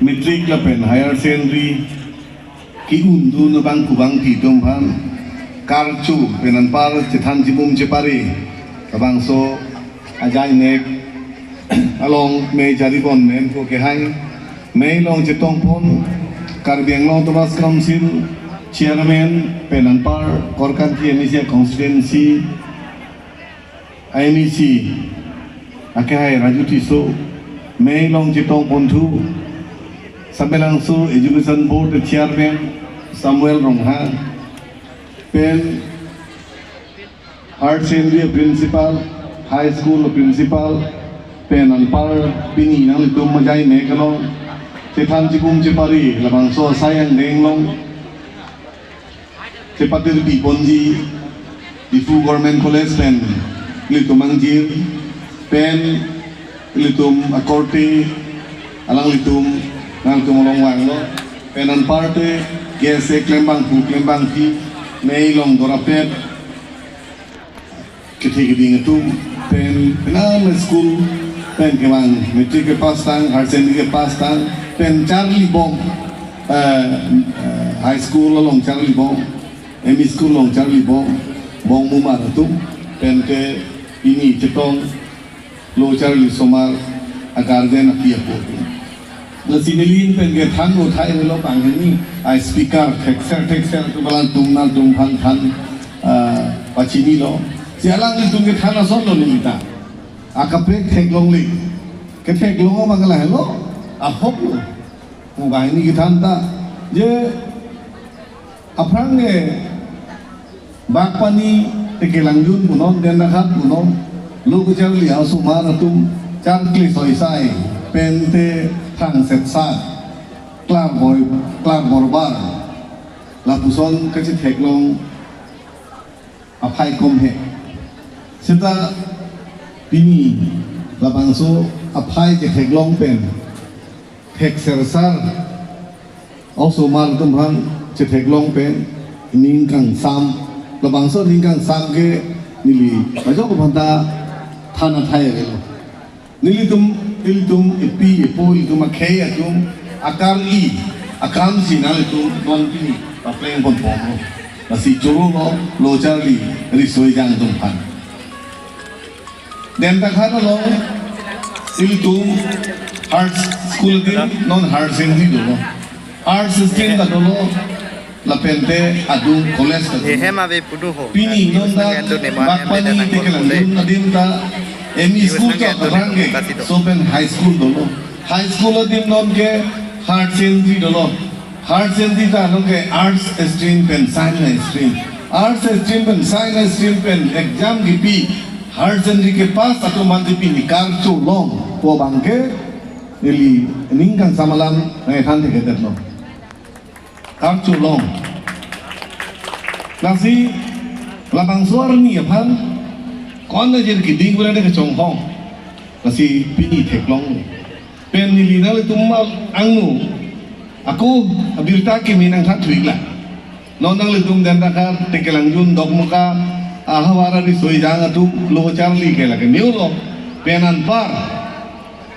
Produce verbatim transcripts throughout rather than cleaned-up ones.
Matric lapen higher secondary ke-undun abang kubang pi atum aphan karcho pen anpar chethan chibum chepare labangso ajainek along mei jari bon nen ko kehai mei along chetongpon Karbi Anglong Autonomous Council Chairman pen anpar Korkanthi M A C constituency M A C akehai Raju Tisso, mei along chetongponthu Samelangso Education Board Chairman Samuel Ronghang, pen higher secondary principal, high school principal, pen anpar pini nanglitum ajainek along chethan chibum chepare labangso asai angdeng along chepatir piponji Diphu Government College pen ilitum angjir pen ilitum akorte alanglitum nangtum along vanglo pen anparte guest klembangphu klembangpi mei along dorapet kethe keding atum pen penang school pen kevang matric kepass tang, higher secondary kepass tang, pen charlibom, eh, eh, high school along charlibom, M E school along charlibom, bong mumar atum, pen ke pini chetonglo charli osomar a guardian api apo atum. Lasi neli pen kethan uthai avelo, banghini a speaker thekser thekser atum alangtum nangtum aphan than, ah, pachinilo. Si alanglitum kethan asonlo neli ta. Akaprek theklongle. Ketheklong abang lahelo. Ahoklo. Mo banghini kethan ta. Je aphrang ke Bagpani, Tekelangjun punon, Dendakhat punon, lo kacharli osomar atum charkli soisai, pen te thrang setsat, klar bor, klar borbar, lapuson kachetheklong aphai kom he. Seta pini labangso aphai chetheklong pen theksersar osomar atum aphan chetheklong pen ning kangsam, labangso ning kangsam ke neli ajok aphan ta than athai avelo. Nelitum, ilitum epi epo, ilitum akhei atum akarli akam si nanglitum non pini paplengponpo. Lasi chorolo, lo charli riso ejang atum aphan. Dendakhat along ilitum arts school adim non higher secondary dolo. Arts stream ta dolo, lapen te adung college ta dolo. Ehem ave pudu ho. Pini non ta Bagpani, Tekelangjun adim ta M E school ta aphrang ke, laso pen high school dolo. High school adim non ke higher secondary dolo. Higher secondary ta non ke arts stream pen science stream. Arts stream pen science stream pen exam kipi higher secondary kepass atum aphan pini karcho longpo abang ke neli ning kangsam alam nangthan thekthedetlo. Karcho long. Lasi labangso arni aphan ko-an ajir keding pura de kachonghong. Lasi pini theklong. Pen neli nanglitum angno ako abirta kimi nangthan thuiklang. Non nanglitum Dendakhat, Tekelangjun, Dokmoka ahavar ariso ejang atum lo charli ke lake neo lo. Pen anpar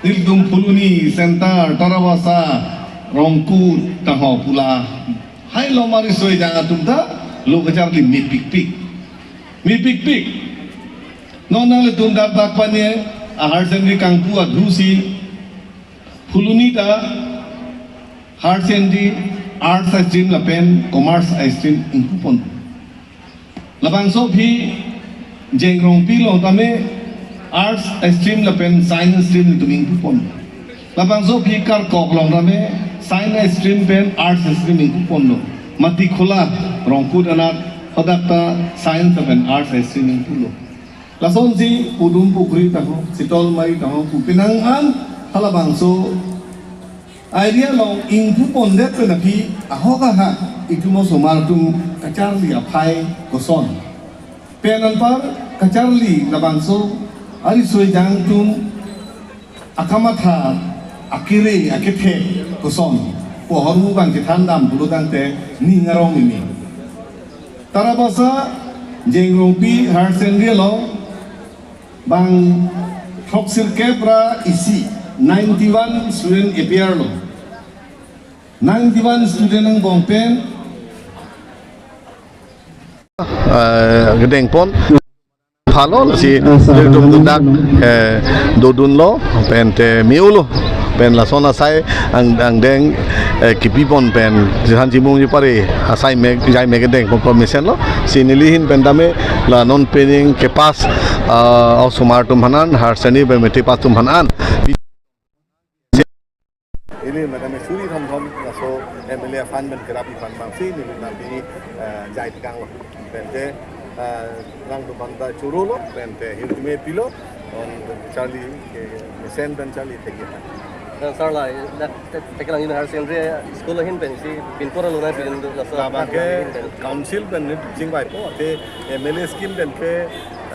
nelitum Phuloni, Center, Tarabasa, Rongkut, Taho Pula, hai lomari so ejang atum ta lo kacharli mepikpik. Mepikpik. Non nanglitum dak Bagpani a higher secondary kangpu adhu si Phuloni ta higher secondary arts stream lapen commerce stream ingpupon. Labangso aphi Jengrongpi along tame arts stream lapen science stream itum ingpupon. Labangso aphi Karkok along tame science stream pen arts stream ingpuponlo. Matikhola Rongput anat hadak ta Science lapen Arts stream nangpulo. Lasonsi Podum Pukhuri ta ho, Sitalmari ta ho, pu penang an halabangso area along ingpu pondet pen aphi ahok ahak itum osomar atum kacharli aphai koson. Pen anpar kacharli labangso ariso ejang atum akamatha, akere, akethe koson pu ahormu abang kethandam pulo tangte ning arong ini. Tarabasa Jengrongpi Higher Secondary along bang throksirkep ra isi, ninety-one student appear lo. Ninety-one student angbong pen, eh, kedengpon phalo si nelitum dak, eh, dodunlo, pen te miulo, pen lason asai ang, angdeng, eh, kipipon pen jihan jimung jipari asai mek jai mek kedengpon permission lo si neli ahin pen tame la non pening kepass, ah, osomar atum aphan an, higher secondary pen matric pass atum aphan an. Ili madam suri thom thom laso M L A aphan pen kerap iphan bangsi neli nangpi, eh, jai tekang lo. Pen te, eh, nangtum aphan ta choro lo, pen te hirjume pilo, on charli ke mesen pen charli thekji. Dan sir la, dak te, te kelang in higher secondary school ahin pensi pinpur lo nangpidun do laso. Labang ke ahin pen council pen ni chingvaipo, te M L A scheme pen ke,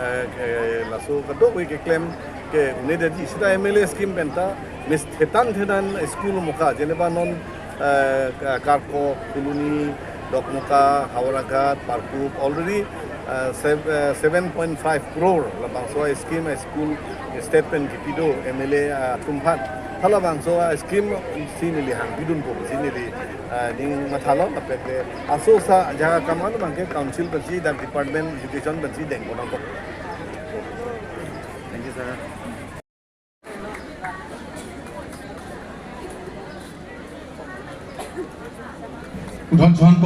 eh, ke laso kadokave keklem ke un'edetji, seta M L A scheme pen ta mis thetan thetan school moka, jeneba non, eh, Ka-, Karkok, Phuloni, Dokmoka, Howraghat, Parkup, already, eh, sev-, eh, seven point five crore labangso scheme, eh, school state pen kipi do M L A, eh, atum aphan. Halabangso scheme si neli hangpidunpo si neli, eh, ning mathalo, lapen ke aso sa jaga kam an abang ke council pensi dan department education pensi dengpon nangkok. Thank you, sir. Udon chon